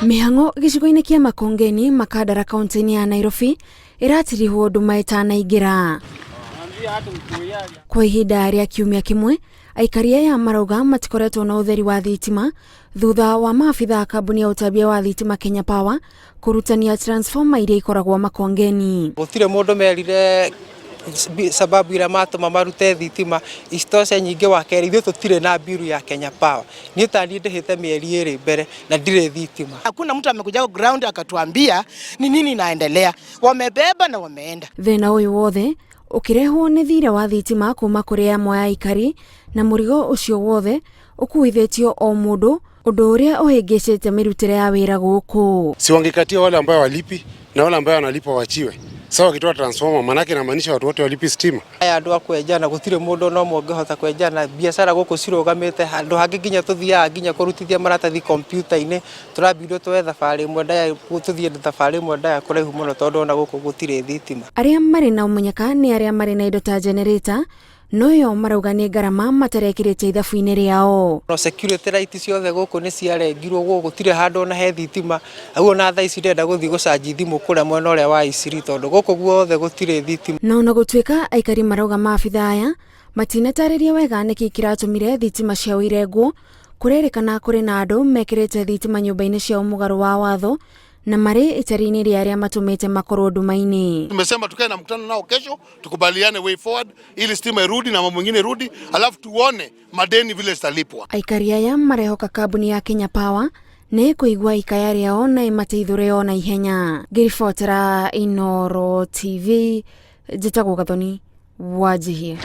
Mĩhang'o gĩcigo-inĩ kĩa Makongeni, Makandara kaunti-inĩ ya Nairobi ĩratirihwo nduma ĩtanaingĩra. Kwa ihinda rĩa kiumia kĩmwe, aikari aya marauga matikoretwo na ũtheri wa thitima thutha wa maabitha a kambuni ya ũtambia wa thitima Kenya Power kũrutania transformer iria ikoragwo Makongeni. Gũtirĩ mũndũ merire sababu ĩrĩa matũma marute thitima. Isitoshe nyingĩ wa kerĩ ithuĩ tũtirĩ na biru ya Kenya Power. Niĩ ta niĩ ndĩhĩte mĩeri ĩrĩ mbere na ndirĩ thitima. Hakuna mtu amekuja ground akatuambia ni nini inaendelea. Wamebeba na wameenda. Thĩna ũyũ wothe ũkĩrehwo nĩ thirĩ wa thitima kuma kũrĩ amwe a aikari na mũrigo ũcio wothe ũkuithĩtio o mũndũ, ũndũ ũrĩa ũhĩngĩcĩte mĩrutĩre ya wĩra gũkũ. Si wangekatia wale ambao walipi na wale ambao wanalipa wachiwe. Sasa wakitoa transformer manake inamaanisha watu wote walipi stima. Aya andũ a kwenjana gũtirĩ mũndũ ona ũmwe ũngĩhota kwenjana, biacara gũkũ cirũgamĩte handũ hangĩ nginya tũthiaga nginya kũrutithia maratathi kompiuta-inĩ tũrambirwo tuoe thabarĩ ĩmwe ndaya tũthiĩ thabarĩ ĩmwe ndaya kũraihu mũno tondũ ona gũkũ gũtirĩ thitima. Arĩa marĩ na ũmenyeka nĩ arĩa marĩ na indo ta generator, no yo marauga nĩ ngarama matarekĩrĩte ithabu-inĩ rĩao. No security light ciothe gũkũ nĩ ciarengirwo gũkũ gũtirĩ handũ ona he thitima. Rĩu ona thaa ici ndĩrenda gũthiĩ gũcanji thimũ kũrĩa mwena ũrĩa wa Isiri tondũ gũkũ guothe gũtirĩ thitima. Na ona gũtuĩka aikari marauga maabitha aya matinatarĩria wega nĩkĩ kĩratũmire thitima ciao irengwo, kũrerĩkana kũrĩ na andũ mekĩrĩte thitima nyũmba-inĩ ciao mũgarũ wa watho na marĩ itari-inĩ rĩa arĩa matũmĩte makorwo nduma-inĩ. Tumesema tukae na mkutano nao kesho, tukubaliane way forward ili stima irudi na mambo mengine irudi, alafu tuone madeni vile zitalipwa. Aikari aya marehoka kambuni ya Kenya Power nĩ ĩkũigua ikaya rĩao na ĩmateithũre o na ihenya. Ngĩribotera Inooro TV, njĩtagwo Gathoni Wanjihia.